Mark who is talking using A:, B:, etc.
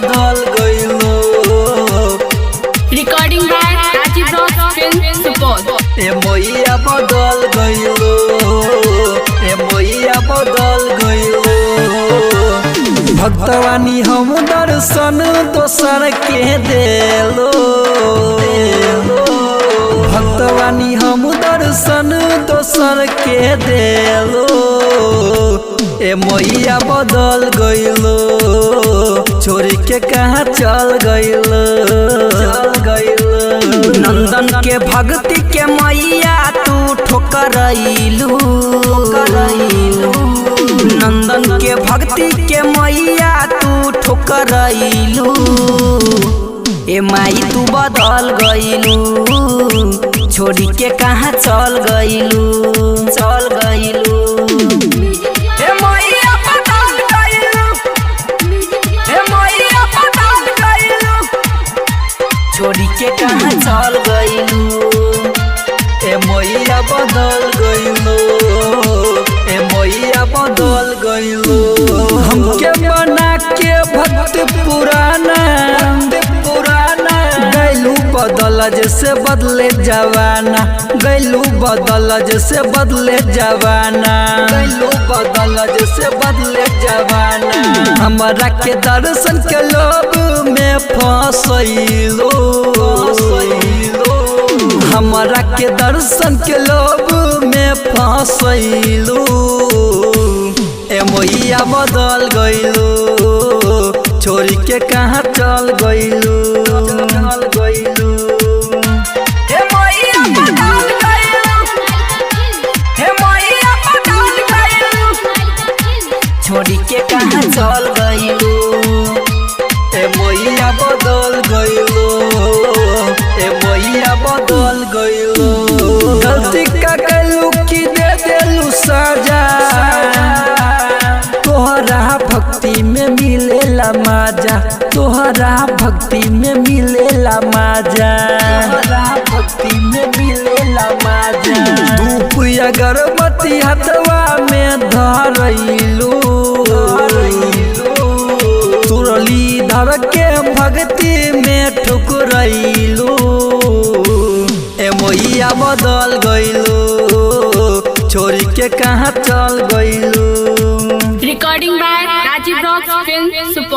A: बदल गइलो।
B: Recording by Rajiv Rock Film Support.
A: ए मैया बदल गइलो, ए मैया बदल गइलो। भक्तवानी हम दर्शन दोसर के देलो, भक्तवानी हम दर्शन दोसर के देलो। ए मैया बदल गइलो, छोरी के कहाँ चल गइलो, चल गइलो।
C: नंदन के भक्ति के मैया तू ठोकरैलू, नंदन के भक्ति के मैया तू ठोकरैलू। ए माई तू बदल गइलू, छोड़ी के कहाँ चल गइलू, चल गइलू। ए मैया बदल गइलू, ए मैया बदल गइलू, छोड़ी के कहाँ चल गइलू।
A: ए मैया बदल गइलो, ए मैया बदल गइलो। हमके बना के भक्त पुराना, पुराना गैलू बदल जैसे बदले जवाना, गैलू बदल जैसे बदले जवाना, गैलू बदल जैसे बदले जवाना। हमरा के दर्शन के लोभ में फसैलो, हमरा के दर्शन के लोभ में फसैलो। ए मैया बदल गइलो, छोरी के कहाँ चल गइलो, चल गइलो।
C: हे मैया बदल गइलू, हे मैया बदल गइलू, छोड़ी के कहाँ चल गइलू।
A: ए मैया बदल गइलो, ए मैया बदल गइलो। गलती का कैलू की दे देलू सजा, तोहरा भक्ति में मिलेला माजा, तोहरा भक्ति में मिलेला माजा, तोहरा भक्ति में मिलेला माजा। धूप अगरबत्ती हथवा में धरैलू, तुरली धर के भक्ति में ठुकरैलू। ए मैया बदल गइलो, छोरी के कहाँ चल गइलो।
B: Recording by Rajiv Rock Film Support.